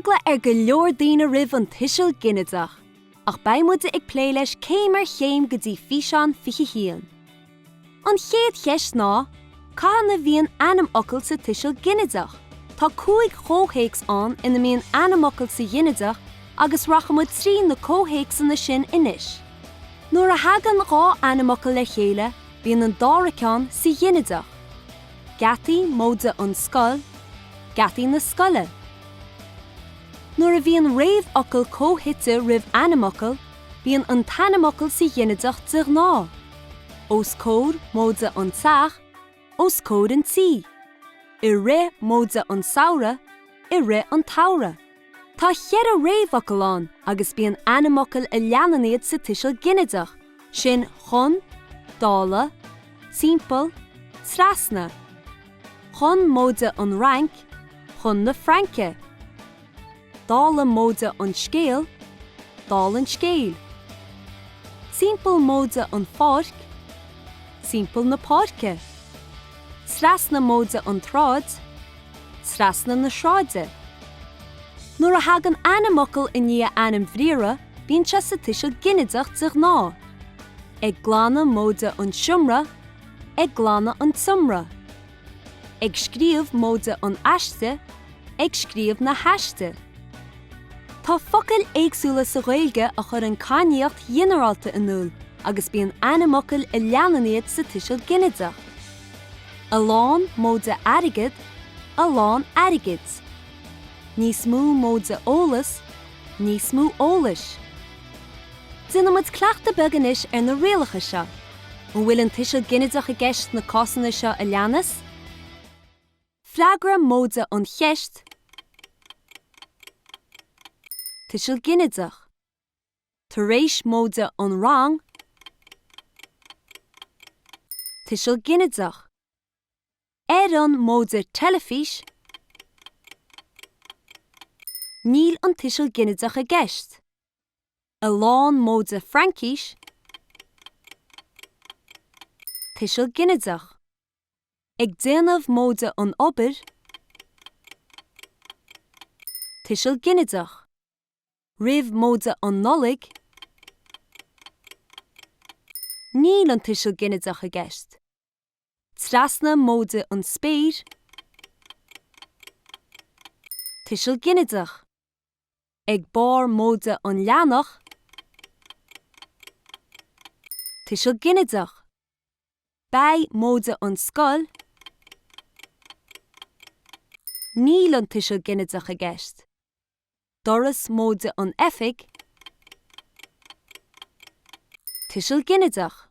eagla ar go leor daoine roimh an tuiseal ginideach, ach beidh muide ag plé leis céim ar chéim go dtí físeán 21. An chéad cheist ná, cathain a bhíonn ainmfhocal sa tuiseal ginideach? Tá 5 chomhthéacs ann ina mbíonn ainmfhocal sa ghinideach agus rachaidh muid trí na comhthéacsanna sin anois. Nuair a thagann dhá ainmfhocal le chéile, bíonn an dara ceann sa ghinideach. Geataí móide an scoil, geataí na scoile. Nuair a bhíonn réamhfhocal comhshuite roimh ainmfhocal, bíonn an t-ainmfhocal sa ghinideach de ghnáth. Os comhair móide an teach, os comhair an tí. I rith móide an samhradh, i rith an tsamhraidh. Tá cheithre réamhfhocal ann agus bíonn ainmfhocail a leanann iad sa tuiseal ginideach, sin chun, dála, timpeall, trasna. Chun móide an Fhrainc, chun na Fraince. Dála móide an scéal, dála an scéil. Timpeall móide an pháirc, timpeall na páirce. Trasna móide an tsráid, trasna na sráide. Nuair a thagann ainmfhocal i ndiaidh ainmbhriathra, bíonn sé sa tuiseal ginideach de ghnáth. Ag glanadh móide an seomra, ag glanadh an tseomra. Ag scríobh móide an aiste, ag scríobh na haiste. Tá focail éagsúla sa Ghaeilge a chuireann cainníocht ghinearálta in iúl agus bíonn ainmfhocail a leanann iad sa tuiseal ginideach. A lán móide airgead, a lán airgid. Níos mó móide eolas, níos mó eolais. Déanfaidh muid cleachtadh beag anois ar na rialacha seo. An bhfuil an tuiseal ginideach i gceist sna cásanna seo a leanas? Freagra móide an cheist, tuiseal ginideach. Tar éis móide an rang, tuiseal ginideach. Ar an móide teilifís, níl an tuiseal ginideach i gceist. A lán móide Fraincis, tuiseal ginideach. Ag déanamh móide an obair, tuiseal ginideach. Roimh móide an Nollaig, níl an tuiseal ginideach i gceist. Trasna móide an spéir, tuiseal ginideach. Ag barr móide an leathanach, tuiseal ginideach. Beidh móide an scoil, níl an tuiseal ginideach i gceist. Doras móide an oifig, tuiseal ginideach.